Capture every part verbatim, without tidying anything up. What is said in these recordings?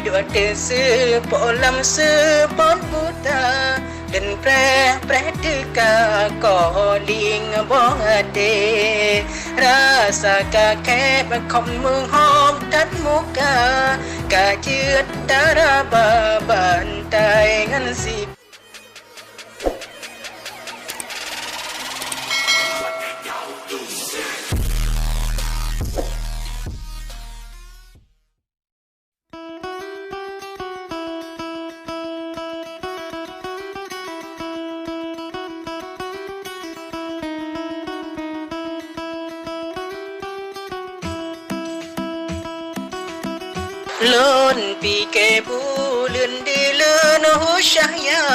Duek teuseupôt lam seupôt buta, dan preh-preh teuka koh linggong boh até. Rasa ka khép khom meuhom that muka, ka jeuet taraba bantai ngon si Lôn pike buleuen di leuen hu syahya,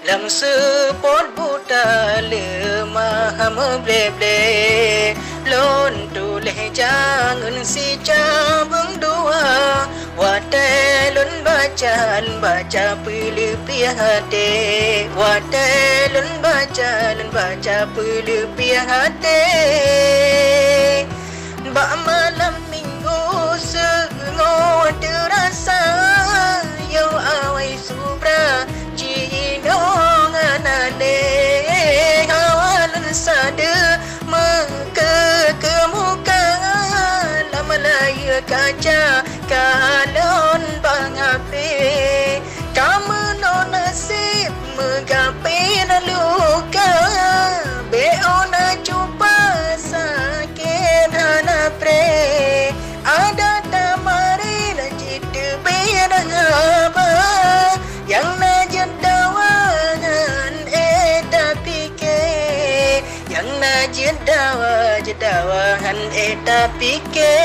lam seupôt buta leumah meuble-ble. Lôn tuléh jangeun sicabeueng dua, watée lôn baca, lôn baca peuleupiah até. Watée lôn baca, lôn baca peuleupiah até. Bak malam minggu seungoh teurasa, yoh awai subra jinoe ngon aléh. Hawa lôn sadeue meukeue-keue muka, lam layeue kaca ka lôn bang hapé. Ka meunoe naseb meugapé na luka, bék ona cupa sakét hana pré. Adat tamarin jiteubiet haba, nyang na jeuet dawa ngon éh tapike. Nyang na jeuet dawa, jeuet dawa ngon éh tapike.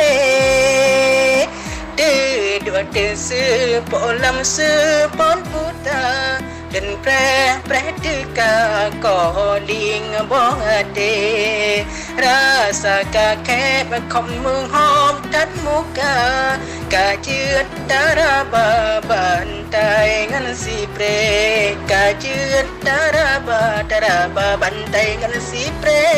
Teuduek teuseupôt lam seupôt buta, dan preh-preh teuka koh linggong boh até. Rasa ka khép khom meuhom that muka, ka jeuet taraba bantai ngon sipré. Ka jeuet taraba, taraba bantai ngon sipré.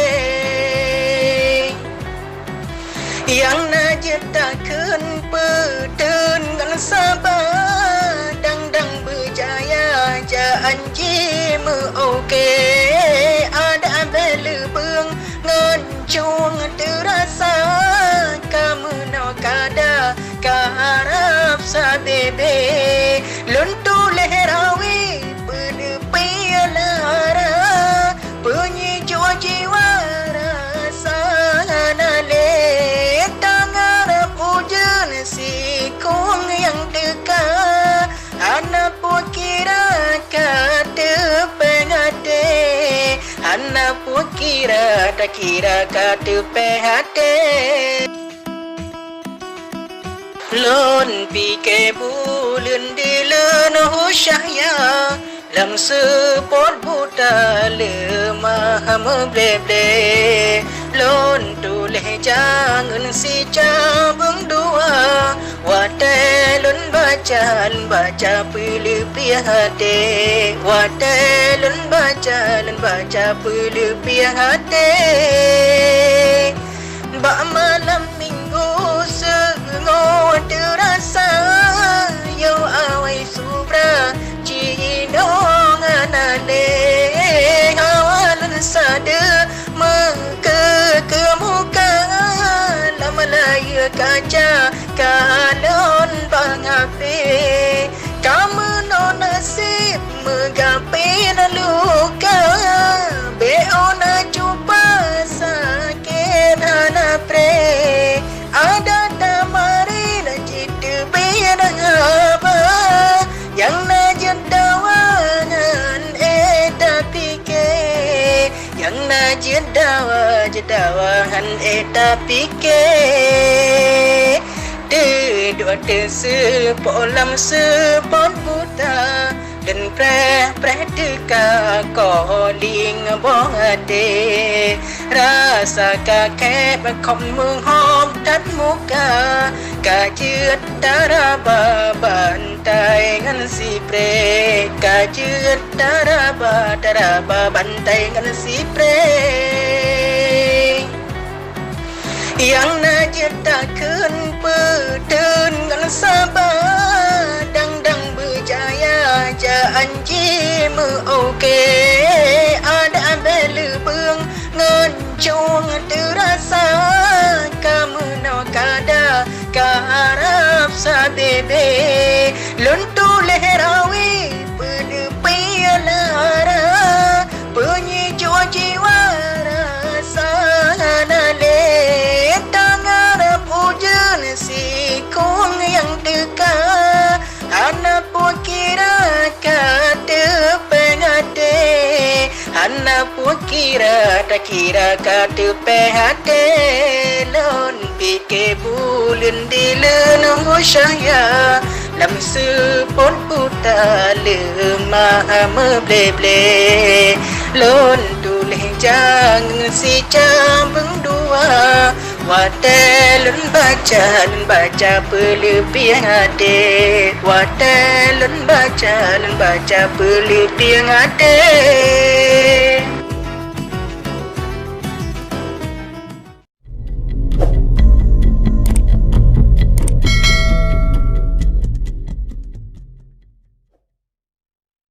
Nyang na jeuet takheun peuteun ngon saba, dang-dang beujaya janji meu-oke. Adak bée leubeueng ngon cueng teurasa, ka meunoe kada ka harab sabé-bé. Lôn tuléh rawi peuleupiah lara, peunyejuk jiwa rasa hana lé. Tangarab ujeuen sikong nyang teuka, hana peue kira ka teupéh até. Hana peue kira takira ka teupéh até. Lôn pike buleuen di leuen hu syahya, lam seupôt buta leumah meuble-ble. Lôn tuléh jangeun sicabeueng dua, watée lôn baca, lôn baca peuleupiah até. Watée lôn baca, lôn baca peuleupiah até. Bak malam minggu seungoh teurasa, yoh awai subra jinoe hana lé. Hawa lôn sadeue meukeue-keue muka, lam layeue kaca ka lôn bang hapé. Ka meunoe naseb meugapé na luka, bék ona cupa sakét hana pré. Adat tamarin jiteubiet haba, nyang na jeuet dawa ngon éh tapike. Nyang na jeuet dawa, jeuet dawa ngon éh tapike. Teuduek teuseupôt lam seupôt buta, dan preh-preh teuka koh linggong boh até. Rasa ka khép khom meuhom that muka, ka jeuet taraba bantai ngon sipré. Ka jeuet taraba, taraba bantai ngon sipré. Nyang na jeuet takheun peuteun ngon saba, Oke, adak bèe leubeueng ngon cong teurasa, ka meunoe kada ka harab sabé-bé. Lôn tuléh rawi peuleupiah lara, peunyejuk jiwa rasa hana lé. Tangarap ujeuen sikong nyang teuka, hana peue kira ka teupéng até, hana peue kira takira ka teupéng até. Lôn pike buleuen dileuen cahya, lam seupôt buta leumah meublé-blé. Lôn tuléh jangeung sicabeueng dua, watèe lôn baca, lôn baca peuleupiah até. Watèe lôn baca, lôn baca peuleupiah até.